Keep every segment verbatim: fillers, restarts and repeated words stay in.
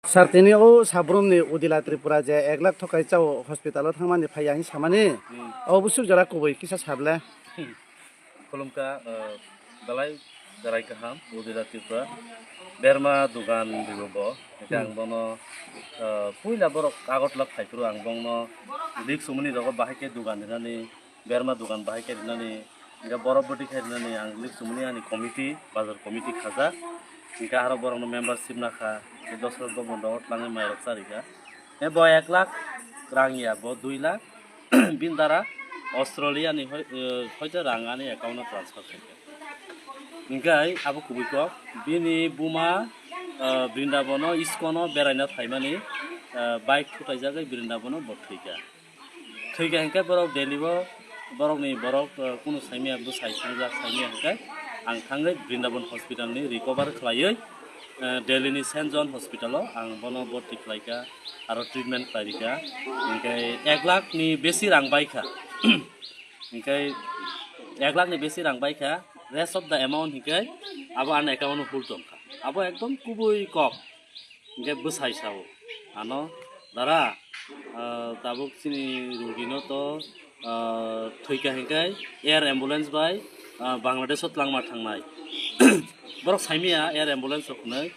Sir, tini o Sabrum ni Udila Tripura je ek lakh thokai chao hospital o thangmani phaiya hin samani, Hmm. o busuk jora kubui kisa sable. Khulumkha, uh, belai belai kaham, Udila Tripura. Berma dugan dibo bo. Hingke ang Hmm. bono, uh, puila borok Agartala phaiphuru ang bongno lik sumuni rogo bahai khe dugan rinani, berma dugan bahai khe rinani, hingke borok bwtwi khe rinani ang lik sumuni ani committee, bazar committee khajak. Hingke aro borokno membership nakha, dos rok bo bondo o twlangwi mairok charikha. He bo ek lakh rang ya, bo dui lakh. Bini dara Australia ni hoi-, eh, hoite rang ani account o transfer khaikha. Hingke abo kubui kok, bini buma, eh, Brindabono, Iskono beraina phaimani, eh, bike thutaijagwi Brindabono bo thwikha. Thwikha hingke borok Delhi o, borokni borok, eh, kunu saimaya bwsai thangjak saimaya hingke ang thangwi Brindabon hospital ni recover khlaiwi, eh, Delhi ni Saint John hospital o ang bono bhorti khlaikha. Aro treatment khlairikha, hingke ek lakh ni besi rang baikha, hingke ek lakh ni besi rang baikha, rest of the amount hingke abo ani account o full tongkha, abo ekdom kubui kok, hingke bwsai sao ano, "Dara, ah, tabuk chini rugino to, ah, thwikha hingke air ambulance bai, ah, Bangladesh o twlangma thangnai." Borok saimaya air ambulance rok hwnwi.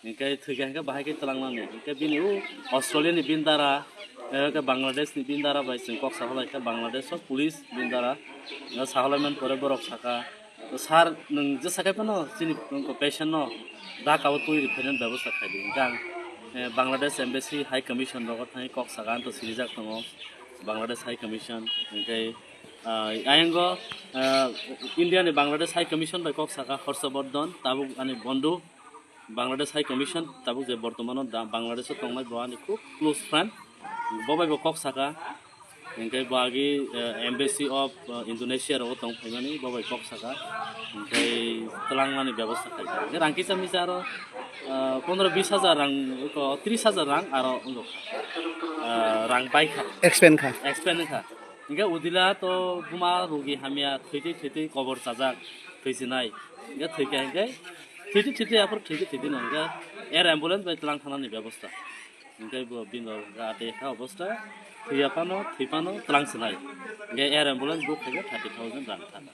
Hingke thwikha hingke bahai khe twlangnani. Hingke bini o Australia ni bini dara, eh, hingke Bangladesh ni bini dara bai chwng kok sahalai khe Bangladesh o police bini dara. Hingke sahalai man pore borok saka, "Sir, nwng jesa khe phano chini patient no Dhaka o twi rwphainani bebosta khaidi." Hingke ang, eh, Bangladesh Embassy High Commission rogo thangwi kok saka, ang to sirijak tongo Bangladesh High Commission. Hingke, ah, ayang o, ah, India ni Bangladesh High Commission bai kok saka Horsha Bordhon, tabuk ani bondhu. Bangladesh High Commission tabuk je bortomano da Bangladesh o tongnai bo ani khub close friend, bo bai bo kok saka, hingke bo agi, eh, Embassy of, eh, Indonesia rogo tong phaimani bo bai kok saka, hingke twlangnani bebosta khaikha. Hingke rang kisa misa aro, eh, pondro bis hajar rang, eko tris hajar rang aro wngkha, eh, rang baikha. Expand kha. Expand wngkha. Hingke Udila to buma rugi hamya thwitwi thwitwi kobor chajak, thwisinai. Hingke thwikha hingke thwitwi thwitwi aphuru thwitwi thwitwi no hingke air ambulance bai twlang thanani bebosta. Hingke bo bini rok hingke ate kha obosta, thwiya phano, thwi phano twlang sinai. Hingke air ambulance book khaikhe thirty thousand rang thaka.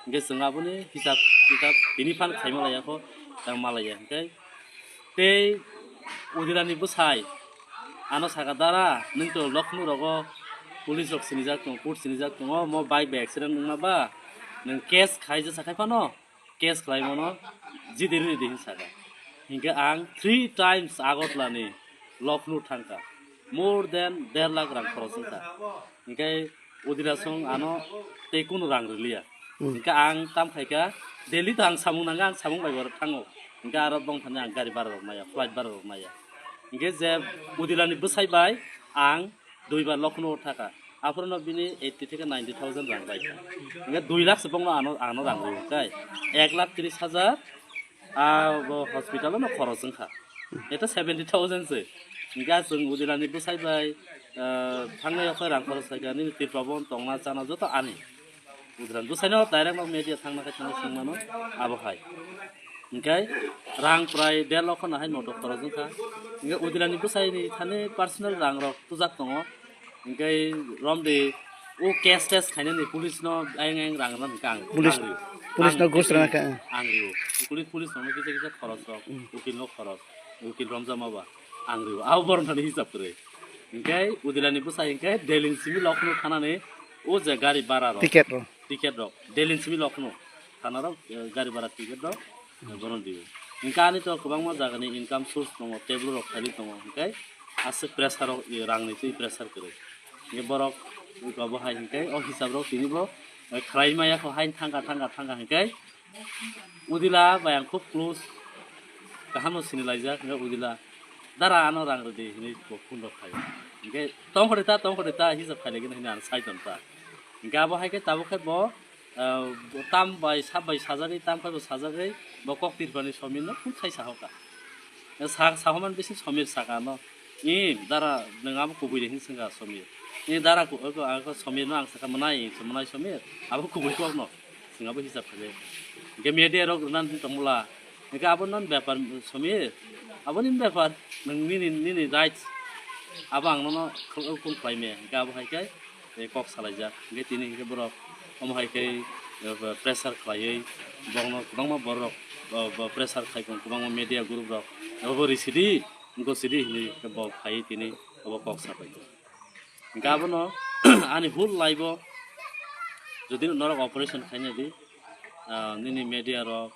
Hingke chwng aboni hisab kitab tini phan khaima laiya kho, tang malaiya hingke tei Udilani bwsai ano saka, "Dara, nwng to Lucknow rogo police rok sinijak tongo, court sinijak tongo, mo bike bai accident wngma ba, nwng case khai jesa khai phano, case khlaimano jidi ridi," hin saka. Hingke ang three times Agartala ni Lucknow thangkha, more than der lakh rang khoros wngkha. Hingke Udila song ano tei kunu rang rwliya. Hmm. Hingke ang tam khaikha, Delhi to ang samung nangkha, ang samung bai borok thango. Hingke aro bong thani ang gari bara rok maya, flight bara rok maya. Hingke je Udilani bwsai bai ang duibar Lucknow o thaka. Aphuru no bini eighty theke ninety thousand rang bai kha. Hingke dui lakh se bongno ano, ano rang rw kai. Ek lakh tris hajar, ah, bo hospital no khoros wngkha. Eta seventy thousand se. Hingke chwng Udilani bwsai bai, ah, thangnai okhe rang khoros khaikha, nini Tripura bon tongna chana joto ani. Udilani bwsaino direct no media thangna khe thangna swngmano abo hai. Hingke rang prai der lokho no hai noto khoros wngkha. Hingke Udilani bwsaini thani personal rang rok tujak tongo. Hingke romdi o case test khainani police no ayang ayang rang rwna hingke ang, Police, ang rio. Police Ang no ghus rwna khe, ang. Ang rio. Police, police no kisa kisa khoros rok, Hmm. Ukil no khoros, ukil romjama ba ang rio. Abo borok thani hisab kwrwi. Hingke Udilani bwsai hingke Delhi ni simi Lucknow thanani o je gari bara rok. Ticket rok. Ticket rok. Delhi ni simi Lucknow thana rok, eh, gari bara ticket rok, eh, bono dio. Hingke ani to kwbangma jagani income source tongo, table rok khaili tongo. Hingke aswk pressure rok, eh, rangni twi pressure kwrwi. Hingke borok abo hai hingke o hisab rok tini bo, eh, khlai maya kho hain thangkha, thangkha, thangkha hingke Udila bai ang khub close, kaham no sini laijak, hingke Udila, "Dara, ano rang rwdi," hinui bo phone rok khai. Hingke, "Tongkhordi ta, tongkhordi ta," hisab khai lagi hini ang sai tong ta. Hingke abo hai khe tabuk khe bo, ah, bo tam bai sab bai sajagwi, tam khai bo sajagwi, bo kok tirpani Somir no phone khai sahoka. Sa-, sahoman bising Somir saka ano, "I, dara, nwng abo kubui de," hin swngkha Somir. "I, dara, ku-, ako, ako Somir no ang saka, mwnai, mwnai Somir, abo kubui kok no." Swng abo hisab khaikhe. Hingke media rok rwna tongmula, Hingke abo non bepar somi, abo ni bepar, nini, nini rights, abo ang nono hukum khlai me, hingke abo hai khe, eh, kok salaijak. Hingke tini hingke borok omo hai khe, eh, pressure khlaiwi, borokno kwbangma borok, bo, bo pressure khai tong, kwbangma media group rok, abo risidi, wngko sidi hinwi khe bo phaiwi tini abo kok sapai. Hingke abono ani whole life o jodi norok operation khaina di, ah, nini media rok,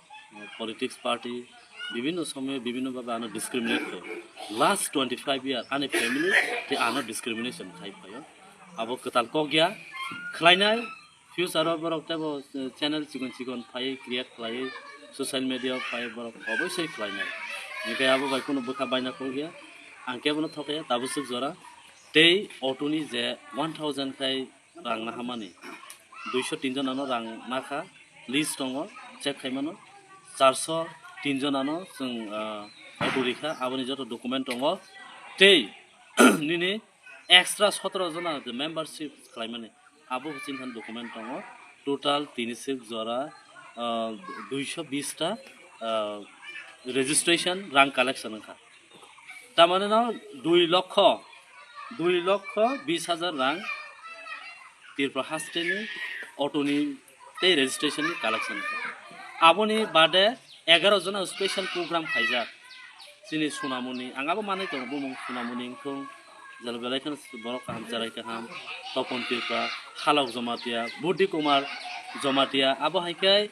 politics party, bibinno somoy bibinno bhabe ano discriminate khayo. Last twenty five year ani family tei ano discrimination khai phaio. Abo kwtal kok ya, khlainai, future o borok teibo, eh, channel chikon chikon phaiwi create khlaiwi social media o phaiwi borok oboisoi khlainai. Hingke abo bai kunu bwkha baina kok ya, ang kebono thok ya, tabuk swk jora. Tei auto ni je one thousand khai rang nahamani, duiso tinjon ano rang nakha, list tongo, check khaimano, charso tinjon ano chwng, ah, auto rikha, aboni joto document tongo. Tei nini extra sotoro jona je membership khlaimani, abo chini thani document tongo. Total tini swk jora, ah, duiso bis ta, ah, registration rang collection wngkha. Tamani no dui lokho, dui lokho bis hajar rang Tripura hasteni auto ni tei registration ni collection. Aboni bade egaroh jona special program khaijak. Chini Sunamoni, ang abo manwi tongo, bumung Sunamoni wngthung, jalo belai kheno borok kaham, cherai kaham, Topon Tripura, Halok Jomatia, Budhi Kumar Jomatia, abo hai khe,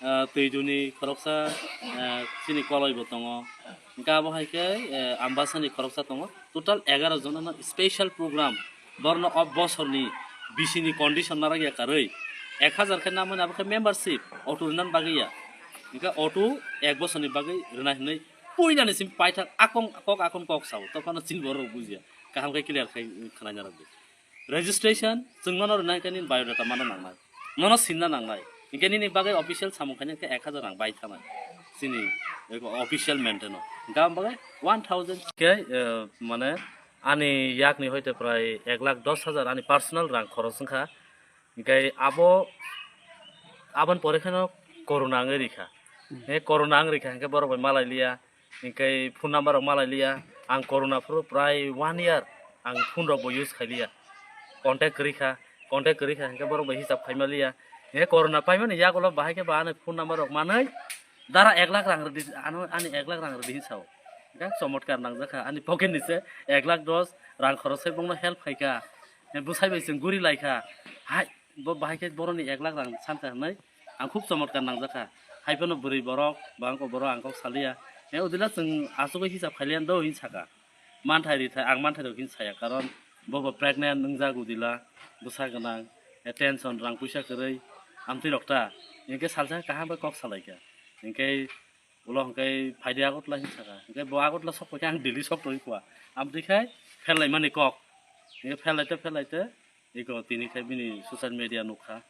ah, Twiduni khoroksa, ah, chini Koloi bo tongo. Hingke abo hai khe, eh, Ambasani khoroksa tongo. Total egaroh jona no special program. Borno o bosorni bisini condition narwk ya karwi ek hajar khe namani abo khe membership auto rinan bagwi ya. Hingke auto ek bosorni bagwi rina hinwi puinani simi paithak akong kok akon kok sao. Tophano chini borok bujiya. Kaham khe clear khai khwnai narwk di. Registration, chwng nono rwnai khe nini biodata mano nangnai. Nono sinna nangnai. Hinkhe nini bagwi official samung khaina khe ek hajar rang bai thanai. Chini eko official maintain o. Hinkhe ang bagwi one thousand khe, eh, mane ani yakni hoite prai ek lakh dos hajar ani personal rang khoros wngkha. Hinkhe abo, aboni pore kheno corona wngwi rikha. He corona wngwi rikha hinkhe borok bai malai liya. Hinkhe phone number rok malai liya. Ang corona phuru prai one year ang phone rok bo use khai liya. Contact kwrwi kha, contact kwrwi kha hinkhe borok bai hisab khaima liya. Hinkhe corona paimani yagulo bahai khe ba ani phone number rok manwi dara ek lakh rang rwdi, ano ani ek lakh rang rwdi hinwi sao. Hinkhe chomotkar nangjak kha ani pocket ni se ek lakh dos rang khorosai bongno help khai kha. Bwsai bai chwng guri lai kha. Hai, bo bahai khe boroni ek lakh rang san kha hinwi ang khub chomotkar nangjak kha. Hai phano bwrwi borok, bangko borok ang kok saliya. He udila chwng achugwi hisab khailiya do hinwi saka. Manthai rithai, ang manthai rok hinwi saya, karon bo bo pregnant wngjak udila, bwsa gwnang, he tension, rang puisa kwrwi, amtwi rok ta. Hinkhe salsa kaham bai kok salaikha. Hinkhe ulo hinkhe phaidi Agartala hinwi saka. Hinkhe bo Agartala sok paikhe ang Delhi sok tongwi kha. Amtwi khai pherlaimani kok. Hinkhe pherlaite pherlaite Eko tini khe bini social media nukha.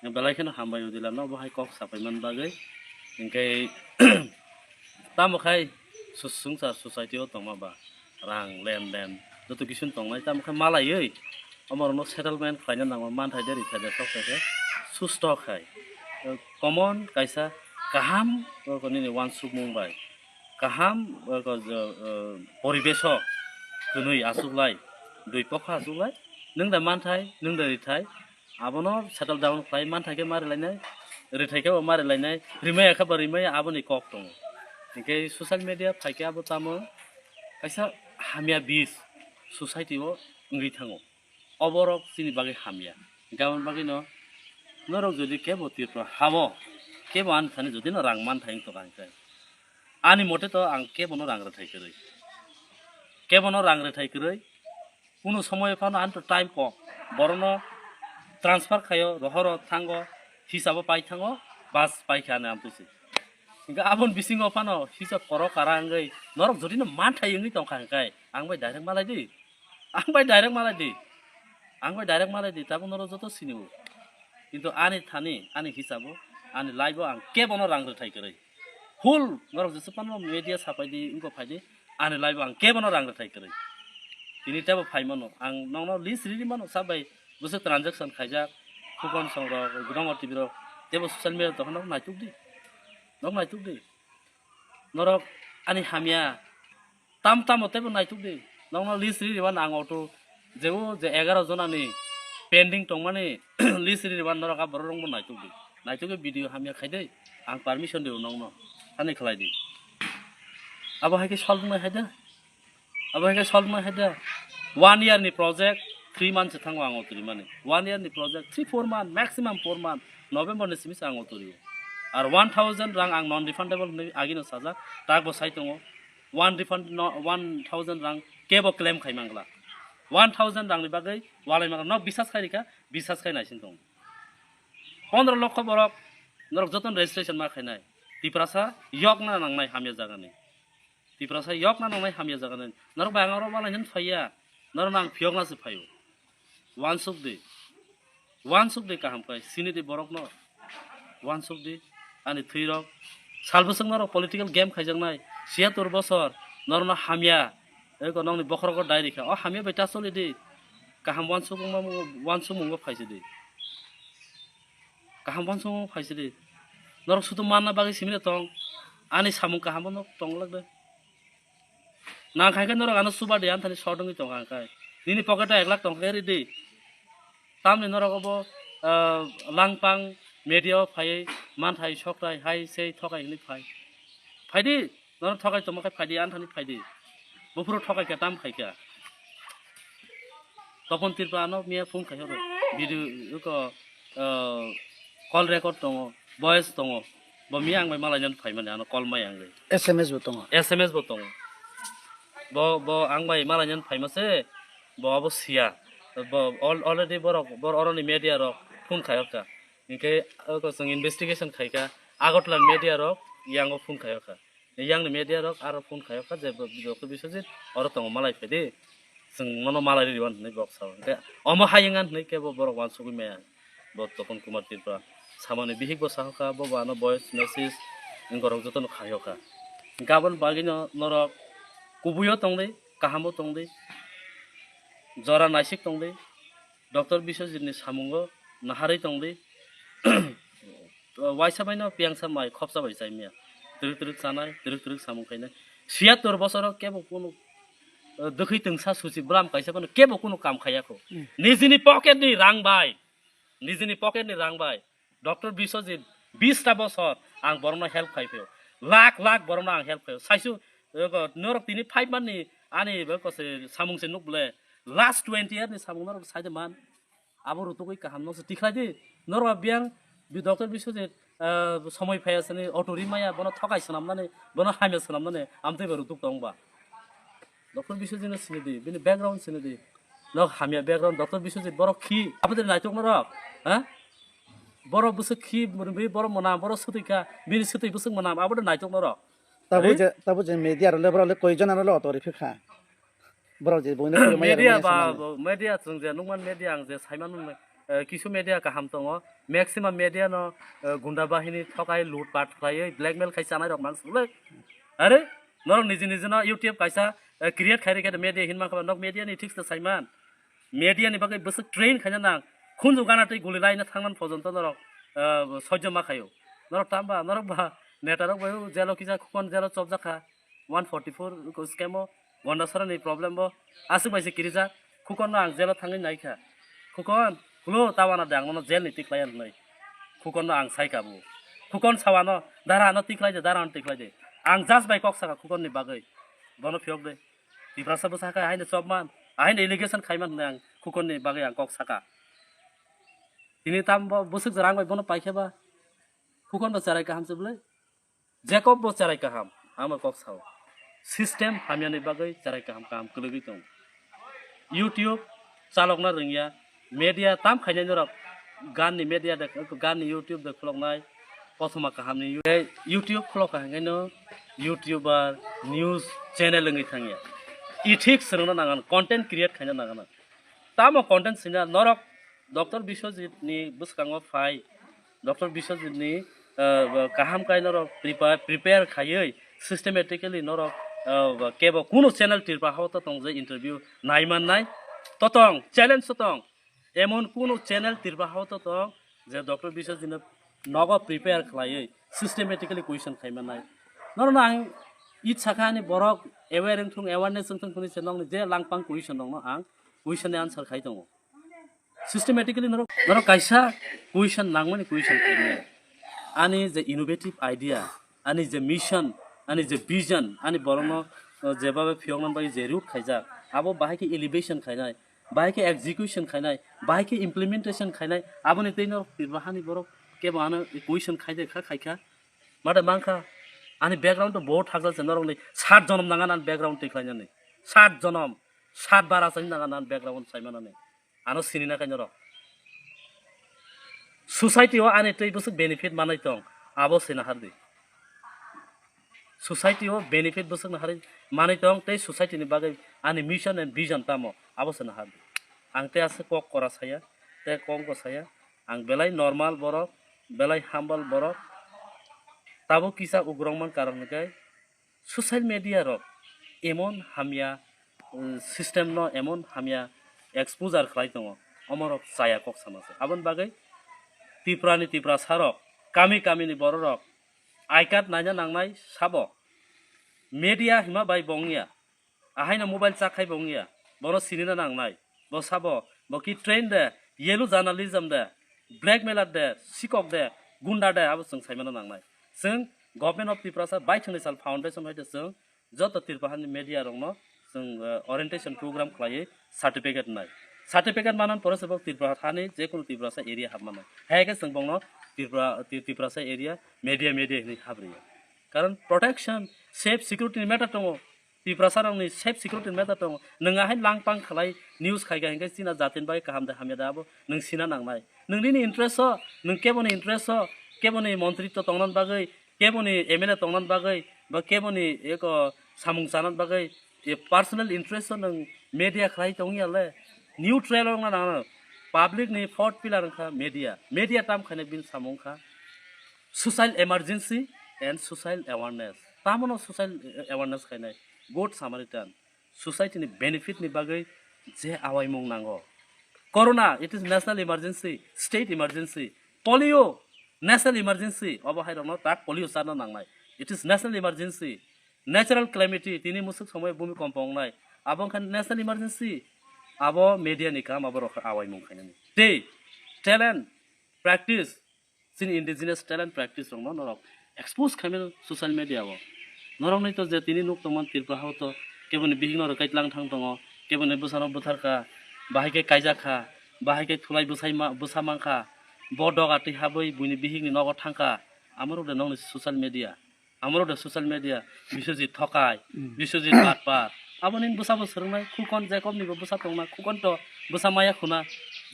Belai kheno hambai udila no bo hai kok sapai man bagwi. Hinkhe tamo khai su-, swngchar society o tongma ba rang len den joto kisu tongnai tamo khe malaiwi omo rokno settlement khlaina nango manthai de rithai de sok khe susto khai. Common kaisa kaham nini uansukmung bai. Kaham, eh, ko-, eh, poribesh o kwnwi achuklai, dui pokha achuklai, nwng da manthai, nwng da rithai, abono settle down khlai manthai khe ma rilainai, rithai khe bo ma rilainai, rimaya khe bo rimaya aboni kok tongo. Hinkhe social media phaikhe abo tamo kaisa hamya bis society o wngwi thango. Oborok chini bagwi hamya. Hinkhe aboni bagwino norok jodi kebo Tripura hao, kebo ani thani jodi no rang manthai wng tongkha hinkhe, ani mote to ang kebono rang rwthai kwrwi. Kebono rang rwthai kwrwi. Kunu somoy phano ani to time kok. Borokno transfer khaio, rohoro thango, hisabo pai thango, bas pai kha ani amtwi se. Hinkhe aboni bisingo phano hisab korok kara wngwi norok jodi no manthai wngwi tongkha hinkhe ang bai direct malai di. Ang bai direct malai di. Ang bai direct malai di, tabuk norok joto sini o. Kintu ani thani, ani hisabo, ani life o ang kebono rang rwthai kwrwi. Full norok jesa phano media sapai di, wngkok phai di, ani life o ang kebono rang rwthai kwrwi. Tini tebo phai mano, ang nokno list riri mano, sa bai bwswk transaction khaijak, Khukon song rok, Gudang O T V rok, tebo social media tongkha nok naituk di. Nok naituk di. Norok ani hamya tam tamo teibo naituk di. Nokno list ri riban ang auto jebo je egaro jonani pending tongmani list ri riban norok a borok rokbo naituk di. Naituk di video hamya khai de, ang permission di nokno. Ani khlai di. Abo hai khe solve nai hai de. Abo hai khe solve nai hai de. One year ni project three months thango ang auto rimani. One year ni project three four month, maximum four month. November ni simi se ang auto rio. Ar one thousand rang ang non refundable hinwi agino sajak, tak bo sai tongo. One refund no, one thousand rang kebo claim khai mangla. One thousand rang ni bagwi walai mangla. No bisas khai rikha, bisas khai naisin tongo. Pondro lokho borok norok jotono registration ma khainai. Tiprasa yokna nangnai hamya jagani. Tiprasa yokna nangnai hamya jagani. Norok bai ang oro walai hin phaiya. Norok nang phiyokna se phaio. Wansuk di. Wansuk di kaham kai. Sini di borok no. Wansuk di. Ani thwi rok. Salbwswk norok political game khaijaknai. Siyatur bosor. Norok no hamya. Eko nokni bokhorogo dai rikha. O hamya bai ta choli di. Kaham wansuk wngma, wansuk mungo phaisi di. Kaham wansuk mungo phaisi di. Norok sutu manna bagwi simina tong. Ani samung kaham no tong lak de. Nang khai khe norok ano chuba de anthani sodongwi tong ang khai. Nini pocket o ek lakh tong khe ri di. Tamni norok obo, ah, langpang media o phaiwi manthai sokrai hai sei thokai hinwi phai. Phaidi, norok thokai tongma khe phaidi, anthani phaidi. Buphuru thokai khe tam khai kha. Topon Tripura ano miya phone khai horo. Video ko, ah, call record tongo, voice tongo. Bo miya ang bai malai nang phai mani ano call mai ang ri. S M S bo tongo. S M S bo tongo. Bo, bo ang bai malai nang phai ma se, bo abo siya. Bo al-, already borok, bor oroni media rok phone khai kha. Hinkhe oko chwng investigation khai kha. Agartala media rok yango phone khai kha. Yangni media rok aro phone khai kha je bo Doctor Biswajit oro tongo malai phai di. Chwng nono malai ri riwan hinwi bok sao. Hinkhe omo hayung an hinwi kebo borok wansugwi maya. Bo Topon Kumar Tripura. Samani bihik bo sahokha, bo bo ano voice message gorok jotono khaiyokha. Hinkhe aboni bagwino norok kubuio tongdi, kahamo tongdi, jora naisik tongdi, Doctor Biswajit ni samungo naharwi tongdi. Waisa baino piyangsa mai khopsa bai chaimya. Twrwk twrwk chanai, twrwk twrwk samung khainai. Siyator bosoro kebo kunu, eh, dwkhwi twngsa suchi bwlam kaisa phano kebo kunu kam khaiya kho. Hmm. Nijini pocket ni rang bai, nijini pocket ni rang bai Doctor Biswajit bis ta bosor ang borokno help khai phio. Lakh lakh borokno ang help khai phio. Saisu, ego, norok tini five man ni ani, ego, se samung se nuk bole. Last twenty year ni samung norok sai de man. Abo rutugwi kaham no se tikhlai di. Norok biyang bi Doctor Biswajit, ah, somoi phaiya sini auto ri maya, bono thokai swnamnani, bono hamya swnamnani, amtwi ba rutuk tong ba. Doctor Biswajit no sini di, bini background sini di. Nok hamya background, Doctor Biswajit borok khi, abo de naitok norok, ha? Borok bwswk khi, bini borok mwnam, borok swtwi kha, bini swtwi bwswk mwnam, abo de naitok norok. Tabuk Hai? je, tabuk je media rok le borok le koi jona rok le auto ri phikha. Borok je buino koi maya Media rok ba, maya. Media chwng je nukman media ang je saiman nukman, eh, kisu media kaham tongo. Maximum media no, eh, gunda bahini thokai loot pat khlaiwi blackmail khai chanai rok mang sule. Are, norok niji niji no YouTube kaisa, eh, create khai rikhe media hin mankha ba nok media ni thik se saiman. Media ni bagwi bwswk train khaina nang. Khunju gana tei guli laina thangnan pojonto norok, eh, sojjo ma khaio. Norok tamba, norok ba neta rok bai jelo kisa khukon jelo chopjak kha. One forty four ko scam o, Gondasora ni problem bo, aswk bai se kirijak. Khukon no ang jelo thangwi nai kha. Khukon, khulo tawana de ang nono jel ni tiklai ya hinwi. Khukon no ang sai kha bo. Khukon sawano, dara ano tiklai de, dara ano tiklai de. Ang just bai kok saka khukon ni bagwi. Bono phiyok de. Tiprasa bwsa khe haino chopman, haino allegation khaiman hinwi ang khukon ni bagwi ang kok saka. Tini tam bo bwswk jora ang bai bono paikhe ba. Khukon bo cherai kaham se bwlai. Jacob bo cherai kaham, ang bai kok sao. System hamyani bagwi cherai kaham kaham kwlwgwi tongo. YouTube chalokna rwngya, media tam khainai norok, gan ni media de, gan ni YouTube de khuloknai, kothoma kaham ni You-, YouTube khulok kha hwnkhe no YouTuber, news channel wngwi thangya. Ethics swrwngna nangano, content create khaina nangano. Tamo content swngya norok Doctor Biswajit ni bwskango phai, Doctor Biswajit ni, ah, kaham kai norok prepare, prepare khaiwi systematically norok, ah, kebo kunu channel Tripura hao to tong je interview nai mannai. To tong, challenge to tong. Emon kunu channel Tripura hao to tong je Doctor Biswajit no nogo prepare khlaiwi systematically question khaima nai. Norokno ang it sakha ani borok aware wngthung, awareness wngthung hwnwi se nokni je langpang question rokno ang question ni answer khai tongo. Systematically norok, norok kaisa question nangmani question khaimani. Ani je innovative idea, ani je mission, ani je vision, ani borokno, uh, jebabe phiyokna bagwi je route khaijak, abo bahai khe elevation khainai, bahai khe execution khainai, bahai khe implementation khainai, aboni tei norok Tripura hani borok kebo ano question khaide kha khaikha. Mada mankha, ani background to bahut thakjak se norokni sat jonom nanga ani background twi khlainani. Sat jonom, sat bar asani nanga ani background saimanani. Ano sinina khe norok. Society o ani tei bwswk benefit manai tong, abo sina hardi. Society o benefit bwswk na harwi manai tong tei society ni bagwi ani mission and vision tamo, abo sina hardi. Ang tei aswk kok kora saya, tei kok bo saya. Ang belai normal borok, belai humble borok. Tabuk kisa ugrokman karon hwnkhe social media rok emon hamya, uh, system no emon hamya exposure khlai tongo, omorok chaya kok sama se. Aboni bagwi Tripura ni Tiprasa rok, kami kami ni borok rok I card naina nangnai sabo. Media hima bai bo wngya. Ahaino mobile chakhai bo wngya. Bono sinina nangnai. Bo sabo, bo ki train de, yellow journalism de, blackmailer de, sikok de, gunda de, abo chwng saimano nangnai. Chwng Government of Tiprasa Baithangni Sal Foundation hoite chwng joto Tripura hani media rokno chwng, eh, orientation program khlaiwi certificate nai. Certificate manan pore se bo Tripura hani jekunu Tiprasa area hapmano. Hai khe chwng bongno Tripura, Ti-, Tiprasa area media, media hinwi habriya. Karon protection, safe, security ni matter tongo. Tiprasa rokni safe security ni matter tongo. Nwng ahai langpang khlai news khai khai hwnkhe chini jatini bagwi kaham de hamya de abo nwng sina nangnai. Nwng nini interest o, nwng keboni interest o, keboni montri to tongna bagwi, keboni M L A tongna bagwi, ba keboni eko samung chana bagwi, e personal interest o nwng media khlai tongya le, neutral wngna nangno. Public ni fourth pillar wngkha media. Media tam khaina bini samung kha social emergency and social awareness. Tamono social awareness khainai, good Samaritan. Society ni benefit ni bagwi je awaimung nango. Corona, it is national emergency, state emergency. Polio, national emergency. Obo hai rokno tak polio charna nangnai. It is national emergency. Natural calamity, tini musuk somoi bumi kompo wngnai. Abo wngkha national emergency. Abo media ni kam, abo rok awaimung khainani. Tei talent, practice, chini indigenous talent practice rokno norok expose khaimano social media o. Norokni to je tini nuk tongmani Tripura hao to keboni bihikno rwkhaitlang thang tongo, keboni bwsano bwtharkha, bahai khe kaijakha, bahai khe thulai bwsai ma-, bwsa mankha, bo doga twi habwi buini bihikni nogo thangkha, amorok de nokni social media. Amoro de social media, Biswajit thokai, Biswajit batpar. Abo nini bwsa bo swrwngnai, khukon Jacob ni bo bwsa tongna, khukon to bwsa maya khuna,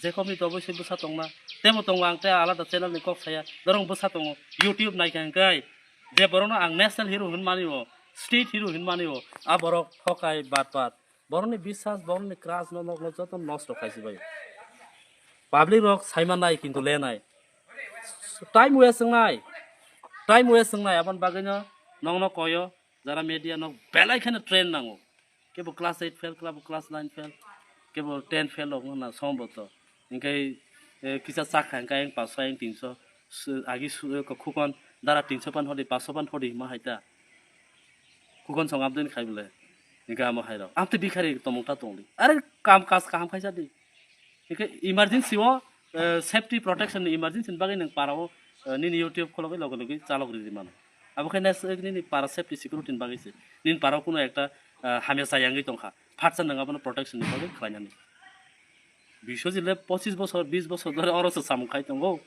Jacob ni to oboisoi bwsa tongna. Tebo tongo ang tei alada channel ni kok saya, norok bwsa tongo, YouTube naikha hwnkhe, je borokno ang national hero hwnmani o, state hero hwnmani o, a borok thokai batpar. Borokni biswas, borokni crush no nokno joto nosto khaisi bai. Public rok saima nai kintu le nai. Time waste wngnai. Time waste wngnai aboni bagwi no nokno koyo jara media nok belai kheno train nango. Kebo class eight fail, kebo class nine fail, kebo ten fail rok wngna somboto. Hinkhe, eh, kisa chakha hinkhe ayang paso ayang tinso. Su-, agi su-, eh, khukon dara tinso pan hodi, paso pan hodi hima hai ta. Khukon song abdeni khai bole. Hinkhe amo hai rok. Amte bikhari tomong ta tongdi. Are kam kaj kaham khaisa di. Hinkhe emergency o, eh, safety protection ni emergency ni bagwi nwng para o, eh, nini YouTube khologwi loge loge chalok ridi mano. Abo khe next, eh, nini para safety security ni bagwi se. Nini para o kuno ekta, eh, hamya chayangwi tongkha. Phatsa nwng abono protection ni bagwi khlainani. Biswajit le pochis bosor, bis bosor dhore oro se samung khai tongo.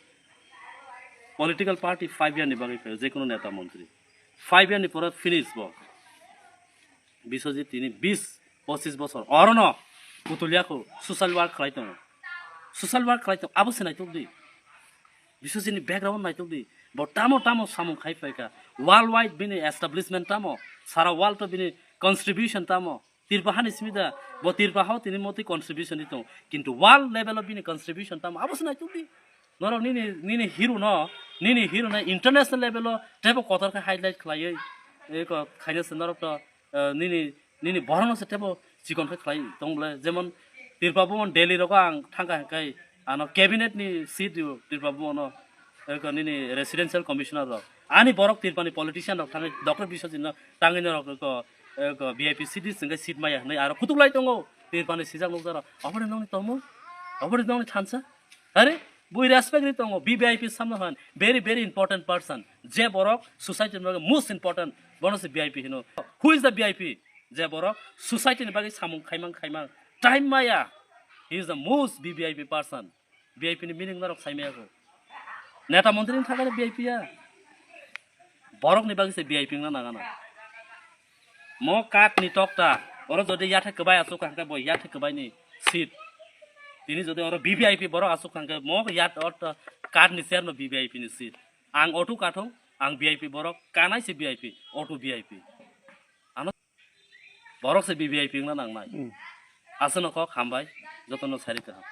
Political party five year ni bagwi phaio, je kono neta montri. Five year ni pore finish bo. Biswajit tini bis, pochis bosor. Oro no putulia kho social work khlai tongo. Social work khlai tongo. Abo se naitok di. Biswajit ni background naitok di. Bo tamo tamo samung khai phaikha. Worldwide bini establishment tamo. Sara world to bini contribution tamo. Tirpa hani simi da, bo Tirpa hao tini moti contribution di tongo. Kintu world level o bini contribution tamo, abo se naituk di. Norok nini, nini hero no, nini hero no international level o tebo kotor khe highlight khlaiwi, eko khaina se norok to, eh, nini, nini borok no se tebo chikon khe khlai tong bole. Jemon Tirpa Bhuban Delhi rogo ang thangkha hwnkhe ano cabinet ni seat rio Tirpa Bhuban no, eko nini residential commissioner rok. Ani borok Tripani politician rok thangwi Doctor Biswajit no tangwi norok ko, eh, ko V I P seat di sengke seat maya hwnwi aro kutuk lai tongo Tripani sijak nukjaro. Oboni nongni tomo? Oboni nongni thansa? Are, bui respect ri tongo, V V I P samno han, very, very important person. Je borok society ni bagwi most important, bono se V I P hino. Who is the V I P? Je borok society ni bagwi samung khaimang khaimang, time maya. He is the most V V I P person. V I P ni meaning norok sai maya ko. Neta montri ni thakare V I P ya. Borok ni bagwi se V I P wngna nangana. Mo card ni tokta, oro jodi yathe kwbai asuk hangke bo yathe kwbai ni seat. Tini jodi oro V V I P borok asuk hangke mo yat orta card ni chair no V V I P ni seat. Ang otu kathung, ang V I P borok, kanai se V I P, otu V I P. Ano borok se V V I P wngna nangnai. Hmm. Aswkno kok hambai, jotono sari kaham.